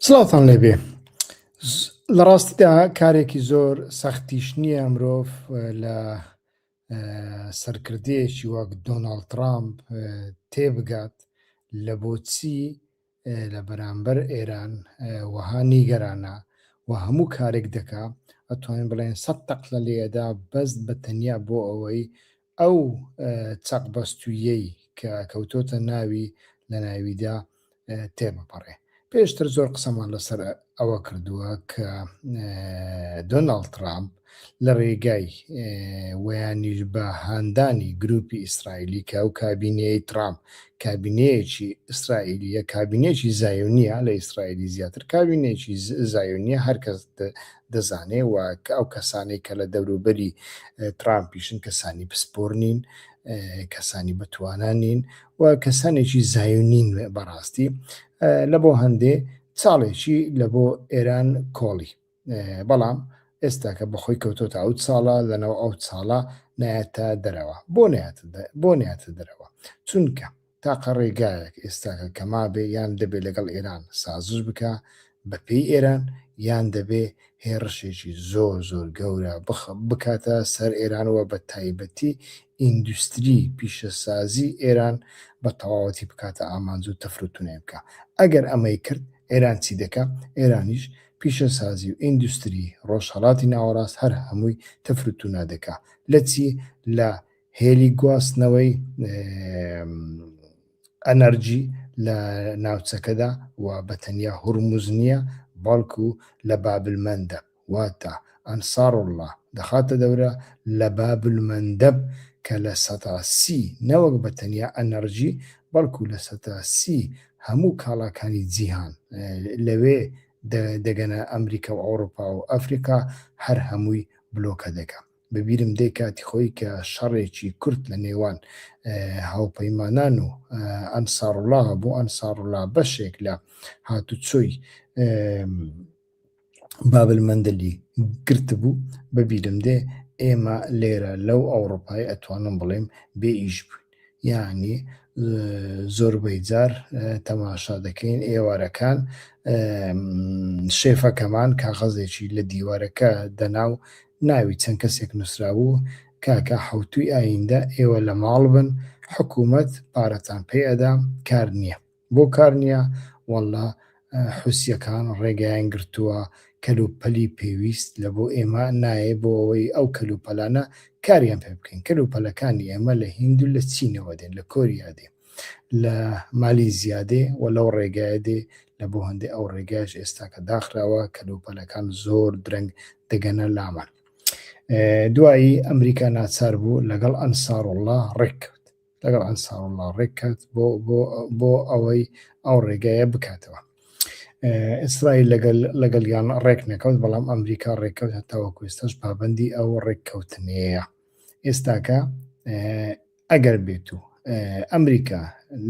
سڵاوتان لێبێ لە ڕاستیدا کارێکی زۆر سەختیش نییە مرۆڤ لە سەرکردەیەکی وەک دۆناڵد ترامپ تێبگات لە بۆچی لە بەرامبەر ئێران وەها نیگەرانە و هەموو کارێک دەکا ئەتوانین بڵێن سە تەقلە لێدا بەس بە تەنیا بۆ ئەوەی ئەو چەقبەستوویەی کە کەوتۆتە ناوی لە ناویدا تێبپەڕێ. پێشتر زۆر قسەمان لەسەر ئەوە کردووە کە دۆناڵد ترامپ لە ڕێگای وەیانیش بە هاندانی گروپی ئیسرائیلی کە ئەو کابینەیەی ترامپ کابینەیەکی ئیسرائیلیە کابینێکی زایۆنیە لە ئیسرائیلی زیاتر کابینێکی زایۆنیە هەرکەس دەزانێ و کە ئەو کەسانەی کە لە دەوروبەری ترامپیشن کەسانی پسپۆر نین کەسانی بەتوانا نین و کەسانێکی زایونین بەڕاستی لە بۆ هەندێ چاڵێکی لە بۆ ئێران کۆڵی بەڵام ئێستاکە بەخۆی کەوتۆتە ئەو چاڵە لەناو ئەو چاڵە نایەتە دەرەوە بۆ بۆ نایەتە دەرەوە چونکە تاقە ڕێگایەک ئێستاکە کە مابێ یان دەبێ لەگەڵ ئێران سازش بکا بە پێی ئێران یان دەبێ هێڕشێکی زۆر زۆر گەورە بکاتە سەر ئێران و بە تایبەتی ئیندوستری پیشەسازی ئێران بە تەواوەتی بکاتە ئامانج و تەفروتونای بکا ئەگەر ئەمەی کرد ئێران چی دەکا ئێرانیش پیشەسازی و ئیندوستری ڕۆژهەڵاتی ناوەڕاست هەر هەمووی تەفروتونا دەکا لە چی لە هێلی گواستنەوەی ئەنەرجی لە ناوچەکەدا و بە تەنیا هورمز نییە بەڵکو لە بابلمەندەب واتە ئەنساروڵڵا دەخاتە دەورە لە بابلمەندەب کە 30% نەوەک بە تەنیا ئەنەرجی بەڵکو 30% هەموو کاڵاکانی جیهان لەوێ دەگەنە ئەمریکا و ئەوروپا و ئەفریقا هەر هەمووی بلۆکە دەکا. بە بیرم دێ کاتی خۆی کە شەڕێکی کورت لە نێوان هاوپەیمانان و ئەنساروڵا هەبوو ئەنساروڵا بەشێک لە هاتوچۆی بابل مەندەلی گرتبوو بە بیرم دێ ئێمە لێرە لەو ئەوروپای ئەتوانم بڵێم بێ ئیش بووین یعنی زۆربەی جار تەماشا دەکەین ئێوارەکان شێفەکەمان کاغەزێکی لە دیوارەکە دەنا و ناوی چەند کەسێک نووسرابوو کاکە حوتوی ئایندە ئێوە لە ماڵ بن حکوومەت پارەتان پێ ئەدا کار نییە بۆ کار نییە واللە حوسیەکان ڕێگایان گرتووە کەلوپەلی پێویست لە بۆ ئێمە نایێ بۆ ئەوەی ئەو کەلوپەلانە کاریان پێ بکەین کەلوپەلەکانی ئێمە لە هیند و لە چینەوە دێن لە کۆریا دێ لە مالیزیا دێ و لەو ڕێگایە دێ لە بۆ هەندێ ئەو ڕێگاش ئێستا کە داخراوە کەلوپەلەکان زۆر درەنگ دەگەنە لامان دوایی ئەمریکا ناچار بوو لەگەڵ ئەنساروڵڵا ڕێککەوت لەگەڵ ئەنساروڵڵا ڕێککات بۆ بۆ بۆ ئەوەی ئەو ڕێگایە بکاتەوە ئیسرائیل لەگەل لەگەڵیان ڕێک نەکەوت بەڵام ئەمریکا ڕێککەوت هەتاوەکو ئێستاش پابندی ئەو ڕێککەوتنەیە ئێستاکە ئەگەر بێت و ئەمریکا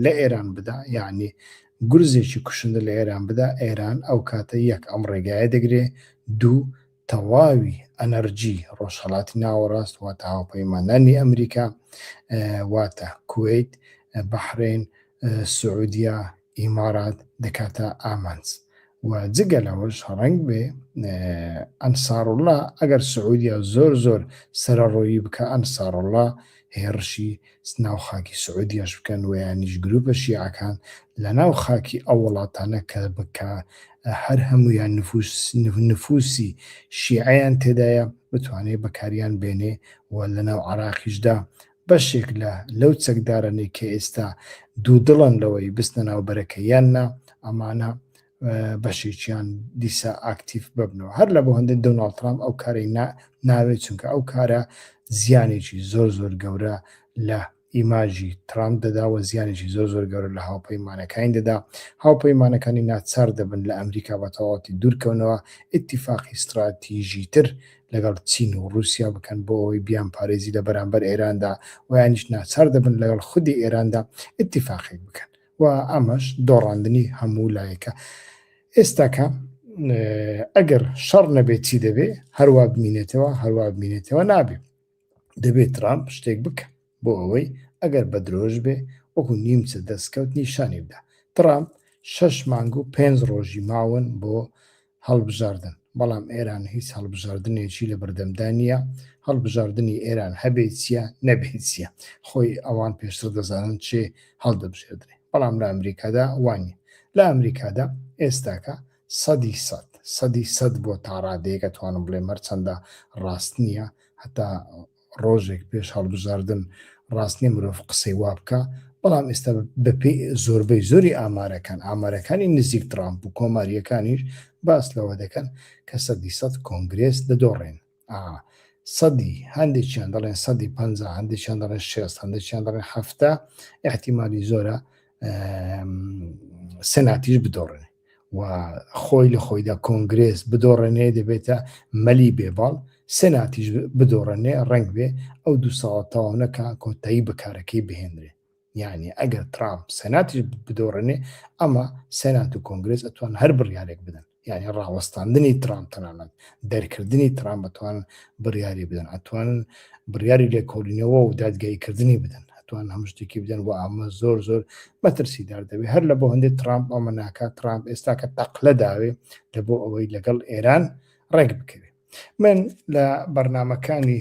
لە ئێران بدا یعنی گورزێکی کوشندە لە ئێران بدا ئێران ئەو کاتە یەک ئەم ڕێگایە دەگرێ دوو تەواوی ئەنەرجی ڕۆژهەڵاتی ناوەڕاست واتە هاوپەیمانانی ئەمریکا واتە کوەیت، بەحرەین، سعودیە، ئیمارات دەکاتە ئامانج و جگە لەوەش ڕەنگ بێ ئەنساروڵڵا ئەگەر سعودیە زۆر زۆر سەرەڕۆیی بکە ئەنساروڵڵا هێڕشی ناو خاکی سعودیەش بکەن و یانیش گروپە شیعەکان لە ناو خاکی ئەو وڵاتانە کە بکە هەر هەمویان نفوسی شیعەیان تێدایە بتوانێت بەکاریان بێنێ و لە ناو عراقیشدا بەشێک لە لەو چەکدارانەی کە ئێستا دوودڵن لەوەی بستنە ناو بەرەکە یان نا ئەمانە بەشێکیان دیسا ئاکتیف ببنەوە هەر لە بۆ هەندێک دۆناڵد ترامپ ئەو کارەی ناوێت چونکە ئەو کارە زیانێکی زۆر زۆر گەورە لە ئیماژی ترامپ دەدا و زیانێکی زۆر زۆر گەورە لە هاوپەیمانەکانی دەدا هاوپەیمانەکانی ناچار دەبن لە ئەمریکا بە تەواوەتی دوورکەونەوە ئیتیفاقی استراتیژی تر لەگەڵ چین و رووسیا بکەن بۆ ئەوەی بیان پارێزی لە بەرامبەر ئێراندا و یانیش ناچار دەبن لەگەڵ خودی ئێراندا ئیتیفاقێک بکەن و ئەمەش دۆڕاندنی هەموو لایەکە. ئێستاکە ئەگەر شەڕ نەبێت چی دەبێ هەروا بمینێتەوە هەروا بمینێتەوە نابێ دەبێت ترامپ شتێک بکە بۆ ئەوەی ئەگەر بە درۆژ بێ وەکو نیمچە دەستکەوت نیشانی بدا ترامپ. شەش مانگ و پێنج ڕۆژی ماون بۆ هەڵبژاردن، بەڵام ئێران هیچ هەڵبژاردنێکی لە بەردەمدا نییە، هەڵبژاردنی ئێران هەبێ چییە نەبێ چییە، خۆی ئەوان پێشتر دەزانن چێ هەڵدەبژێردرێ، بەڵام لە ئەمریکادا وا نییە، لە ئەمریکادا ئێستاکە سەدی سەد، سەدی سەد بۆ تاڕادەیەک ئەتوانم بڵێم هەرچەندە ڕاست نییە هەتا ڕۆژێک پێش هەڵبژاردن ڕاست نیە مرۆڤ قسەی وا بکا، بەڵام ئێستا بەپێی زۆربەی زۆری ئامارەکان، ئامارەکانی نزیک ترامپ و کۆمارییەکانیش باس لەوە دەکەن کە سەدی سەد کۆنگرێس دەدۆڕێن. ئا سەدی هەندێکیان دەڵێن سەدی 50 هەندێکیان دەڵێن 60 هەندێکیان دەڵێن 70 ئیحتیمالی زۆرە سەناتیش بدۆڕێن. و خۆی لە خۆیدا کۆنگرێس بدۆڕێنێ دەبێتە مەلی بێباڵ، سێناتیش بدۆڕێنێ ڕەنگ بێ ئەو دوو ساڵە تەواو نەکا کۆتایی بە کارەکەی بهێنرێ. یانی ئەگەر ترامپ سێناتیش بدۆڕێنێ ئەمە سێنات و کۆنگرێس ئەتوان هەر بڕیارێک بدەن. یانی ڕاوەستاندنی ترامپ تەنانەت دەرکردنی ترامپ ئەتوانن بڕیاری بدەن ئەتوانن بڕیاری لێکۆڵینەوە و دادگاییکردنی بدەن ئەتوان هەموو شتێکی بدەن و ئەمە زۆر زۆر مەترسیدار دەبێت هەر لە بۆ هەندێک ترامپ ئەمە ناکات ترامپ ئێستا کە تەقلە داوێ لە بۆ ئەوەی لەگەڵ ئێران ڕێک بکەوێت من لە بەرنمەکانی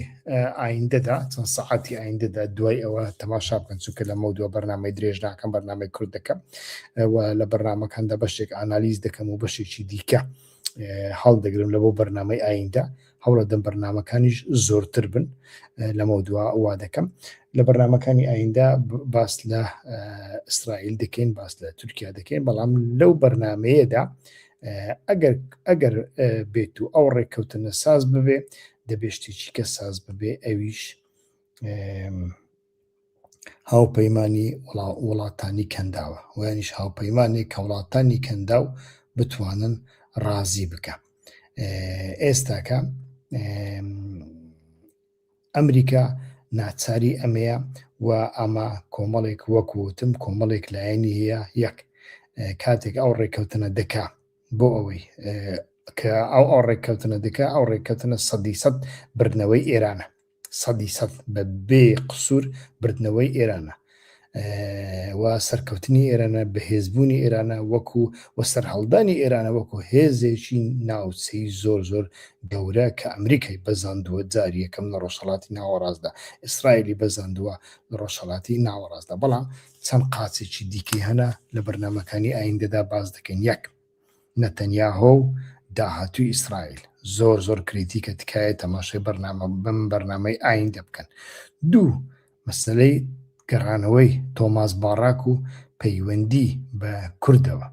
ئایندەدا چەند سەعاتی ئایندەدا دوای ئەوە تەماشا بکەن چونکە لە مەودووە بەرنمەی درێژ ناکەم بەرنمەی کورت دەکەم و لە بەرنمەکاندا بەشێک ئانالیز دەکەم و بەشێکی دیکە هەڵدەگرم لە بۆ بەرنمەی ئایندە هەوڵە دەم بەرنمەکانیش زۆرتر بن لەمە دوا وا دەکەم لە بەرنمەکانی ئایندە باس لە ئیسرائیل دەکەین باس لە تورکیا دەکەین بەڵام لەو بەرنمەیەدا ئەگەر ئەگەر بێت و ئەو ڕێککەوتنە ساز ببێ دەبێ شتێکی کە ساز ببێ ئەویش هاوپەیمانی وڵاتانی کەنداوە ویانیش هاوپەیمانێک کە وڵاتانی کەنداو بتوانن ڕازی بکە ئێستاکە ئەمریکا ناچاری ئەمەیە و ئەمە کۆمەڵێک وەک وتم کۆمەڵێک لایەنی هەیە یەک کاتێک ئەو ڕێککەوتنە دەکا بۆ ئەوەی کە ئەو ئەو ڕێککەوتنە دەکا ئەو ڕێککەوتنە سەدی سەد بردنەوەی ئێرانە سەدی سەد بە بێ قسوور بردنەوەی ئێرانە و سەرکەوتنی ئێرانە، بەهێزبوونی ئێرانە وەکو و سەرهەڵدانی ئێرانە وەکو هێزێکی ناوچەی زۆر زۆر گەورە کە ئەمریکای بەزاندووە جاری یەکەم لە ڕۆژهەڵاتی ناوەڕاستدا ئیسرائیلی بەزاندووە لە ڕۆژهەڵاتی ناوەڕاستدا بەڵام چەند قاچێکی دیکەی هەنە لە بەرنامەکانی ئایندەدا باس دەکەین یەک نەتەنیاهۆ و داهاتووی ئیسرائیل زۆر زۆر کریتیکە تکایە تەماشای بەرنامە بەم بەرنامەی ئایندە بکەن دوو مەسەلەی گەڕانەوەی تۆماس باڕاک و پەیوەندی بە کوردەوە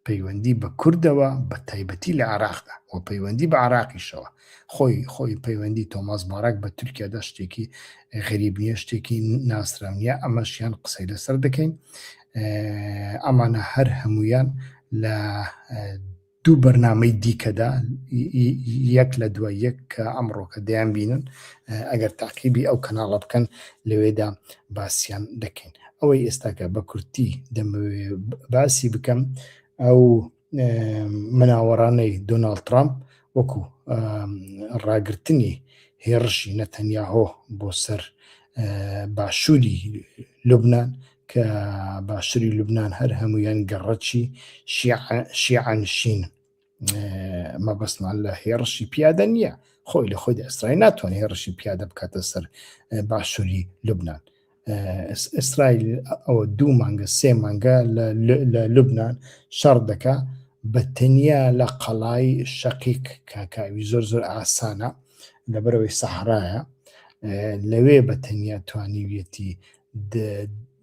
پەیوەندی بە کوردەوە بە تایبەتی لە عراقدا و پەیوەندی بە عراقیشەوە خۆی خۆی پەیوەندی تۆماس باراک بە تورکیادا شتێکی غەریب نییە شتێکی ناسراو نییە ئەمەشیان قسەی لەسەر دەکەین ئەمانە هەر هەمویان لە دوو بەرنامەی دیکەدا یەک لە دوای یەک کە ئەمڕۆکە دەیان بینن ئەگەر تاقیبی ئەو کەناڵە بکەن لەوێدا باسییان دەکەین ئەوەی ئێستاکە بە کورتی دەمەوێ باسی بکەم ئەو مناوەڕانەی دۆناڵد ترامپ وەکو ڕاگرتنی هێڕشی نەتەنیاهۆ بۆ سەر باشووری لوبناان کە باشووری لوبناان هەر هەمویان گەڕەکی شیعەنشین مەبەستمان لە هێڕشی پیادە نییە خۆی لە خۆی ئیسرائیل ناتوانێت هێڕشی پیادە بکاتە سەر باشووری لوبناان ئیسرائیل ئەوە دوو مانگە سێ مانگە لە لوبناان شەڕ دەکا بە تەنیا لە قەڵای شەقیق کاکاوی زۆر زۆر ئاسانە لەبەرەوەی سەحرایە لەوێ بە تەنیا توانیویەتی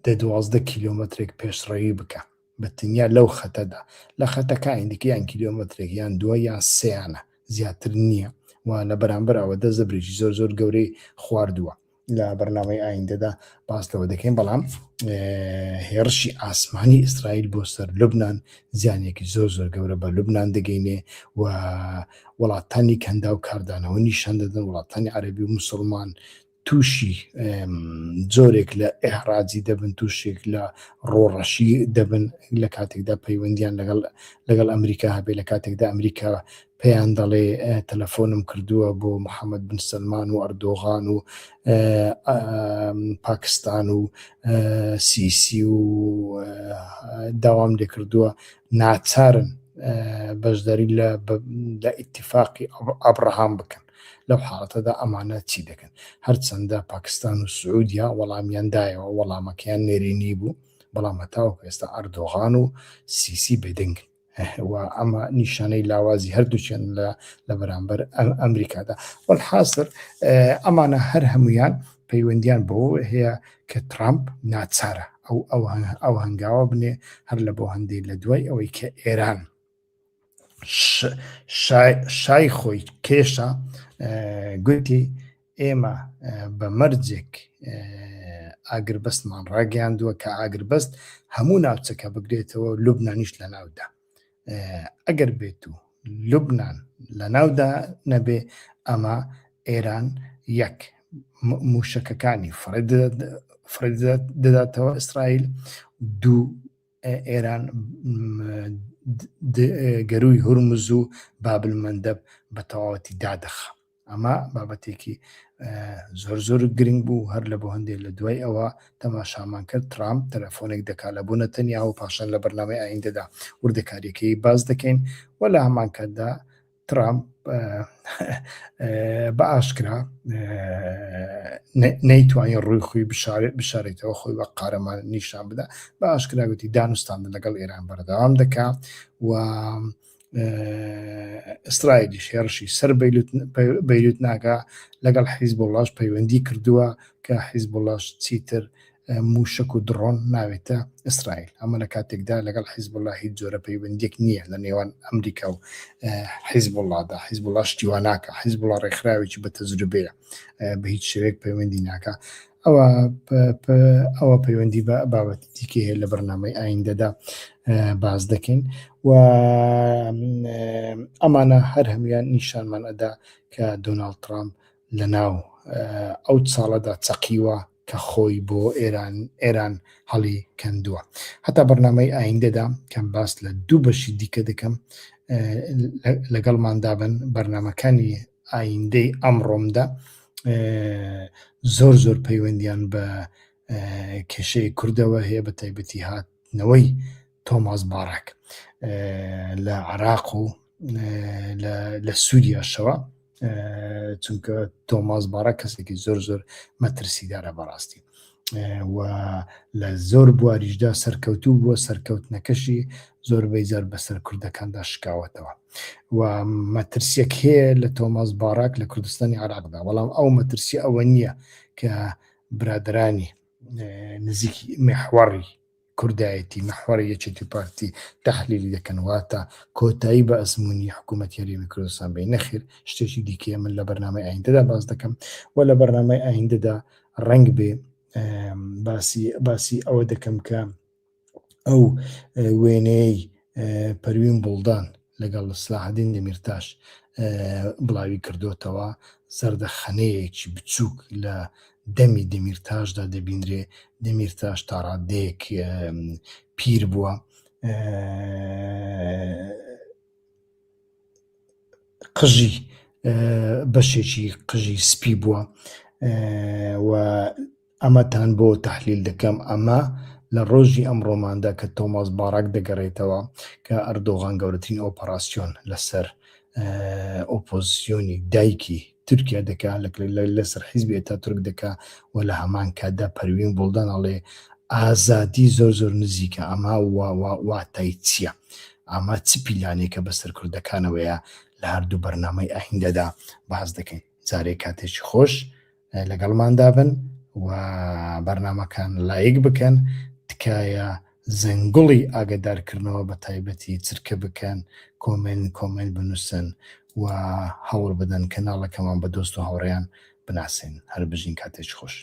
دە 12 کیلۆمەترێک پێشڕەوی بکە بە تەنیا لەو خەتەدا لە خەتەکانی دیکە یان کیلۆمەترێک یان دووە یان سیانە زیاتر نییە و لە بەرامبەر ئەوە دە زەبرێکی زۆر زۆر گەورەی خواردووە لە بەرنامەی ئایندەدا باس لەوە دەکەین بەڵام هێڕشی ئاسمانی ئیسرائیل بۆ سەر لوبناان زیانێکی زۆر زۆر گەورە بە لوبناان دەگەینێ و وڵاتانی کەندا و کاردانەوە نیشان دەدەن وڵاتانی عەربی و مسلمان. تووشی جۆرێک لە ئیحراجی دەبن، تووشێک لە ڕۆڕەشی دەبن لە کاتێکدا پەیوەندیان لەگەڵ لەگەڵ ئەمریکا هەبێ لە کاتێکدا ئەمریکا پێیان دەڵێ تەلەفۆنم کردووە بۆ محەممەد بن سەلمان و ئەردۆغان و پاکستان و سیسی و داوام لێکردووە ناچارن بەشداری لە لە ئیتفاقی ئەبراهام بکەن. لەو حاڵەتەدا ئەمانە چی دەکەن؟ هەرچەندە پاکستان و سعودیا وەڵامیان دایەوە، وەڵامەکەیان نەرێنی بوو، بەڵام هەتاوەکو ئێستا ئەردۆغان و سیسی بێدەنگن و ئەمە نیشانەی لاوازی هەردووکیان لە لە بەرامبەر ئەمریکادا. وەلحاسر ئەمانە هەر هەمویان پەیوەندیان بەوە هەیە کە ترامپ ناچارە ئەو ئەو هەنگاوە بنێ هەر لە بۆ هەندێک لە دوای ئەوەی کە ئێران شای خۆی کێشا گوتی ئێمە بە مەرجێک ئاگربەستمان ڕاگەیاندووە کە ئاگربەست هەموو ناوچەکە بگرێتەوە لوبنانیش لە ناودا ئەگەر بێت و لوبناان لە ناودا نەبێ ئەمە ئێران یەک موشەکەکانی فڕێ دەداتەوە ئیسرائیل دوو ئێران گەرووی هورمز و بابلمەندەب بە تەواوەتی دادەخا. ئەمە بابەتێکی زۆر زۆر گرنگ بوو هەر لە بۆ هەندێک لە دوای ئەوە تەماشامان کرد ترامپ تەلەفۆنێک دەکات لە بۆ نەتەنیاهۆ پاشان لە بەرنامەی ئایندەدا وردەکاریەکەی باس دەکەین و لە هەمان کاتدا ترامپ بە ئاشکرا نەیتوانی ڕووی خۆی بشارێتەوە خۆی وەک قارەمان نیشان بدا بە ئاشکرا گوتی دانوستاندن لەگەڵ ئێران بەردەوام دەکا و ئیسرائیلیش هێرشی سەر بەیروت ناکا لەگەڵ حیزبوڵڵاش پەیوەندی کردووە کە حیزبوڵڵاش چیتر مووشەک و دڕۆن ناوێتە ئیسرائیل. ئەمە لە کاتێکدا لەگەڵ حیزبوڵڵا هیچ جۆرە پەیوەندییەک نییە لە نێوان ئەمریکا و حیزبوڵڵادا. حیزبوڵڵا شتی وا ناکا. حیزبوڵڵا ڕێکخراوێکی بە تەجروبەیە، بە هیچ شێوەیەک پەیوەندی ناکا. ئەوە ئەوە پەیوەندی بە بابەتی دیکەی هەیە لە بەرنامەی ئایندەدا باس دەکەین و ئەمانە هەر هەمویان نیشانمان ئەدا کە دۆناڵد ترامپ لەناو ئەو چاڵەدا چەقیوە کە خۆی بۆ ئێران ئێران هەڵی کەندووە. هەتا بەرنامەی ئایندەدا کەم باس لە دوو بەشی دیکە دەکەم لەگەڵماندا بن بەرنامەکانی ئایندەی ئەمڕۆمدا زۆر زۆر پەیوەندیان بە کێشەی کوردەوە هەیە بە تایبەتی هاتنەوەی تۆماس باراک لە عراق و لە سووریاشەوە چونکە تۆماس باراک کەسێکی زۆر زۆر مەترسیدارە بەڕاستی و لە زۆر بواریشدا سەرکەوتوو بووە سەرکەوتنەکەشی زۆربەی جار بەسەر کوردەکاندا شکاوەتەوە و مەترسیەک هەیە لە تۆماس باراک لە کوردستانی عراقدا بەڵام ئەو مەترسی ئەوە نییە کە برادرانی نزیکی محوەڕی کوردایەتی محوەری یەکێتی و پارتی تەحلیلی دەکەن واتە کۆتایی بە ئەزموونی حکوومەتی هەرێمی کوردستان بێ نەخیر شتێکی دیکەیە من لە بەرنامەی ئایندەدا باس دەکەم و لە بەرنامەی ئایندەدا ڕەنگ بێ باسی باسی ئەوە دەکەم کە ئەو وێنەیەی پەروین بوڵدان لەگەڵ سلاحدین دەمیرتاش بڵاوی کردوتەوە زەردەخەنەیەکی بچووک لە دەمی دەمیرتاشدا دەبینرێ دەمیرتاش تاڕادەیەک پیر بووە قژی بەشێکی قژی سپی بووە و ئەمەتان بۆ تەحلیل دەکەم ئەمە لە ڕۆژی ئەمڕۆماندا کە تۆماس باراک دەگەڕێتەوە کە ئەردۆغان گەورەترین ئۆپەراسیۆن لەسەر ئۆپۆزیسیۆنی دایکی تورکیا دەکا لەسەر حیزبی ئەتاتورک دەکا و لە هەمان کاتدا پەروین بوڵدان ئەڵێ ئازادی زۆر زۆر نزیکە ئەمە واتای چییە؟ ئەمە چ پیلانێکە بەسەر کوردەکانەوەیە لە هەردوو بەرنامەی ئایندەدا باس دەکەین جارێ کاتێکی خۆش لەگەڵماندا بن و بەرنامەکان لایک بکەن تکایە زەنگوڵی ئاگدارکردنەوە بە تایبەتی چرکە بکەن comment comment بنووسن و هەوڵ بدەن کەناڵەکەمان بە دۆست و هاوڕێیان بناسێن هەر بژین کاتێکی خۆش.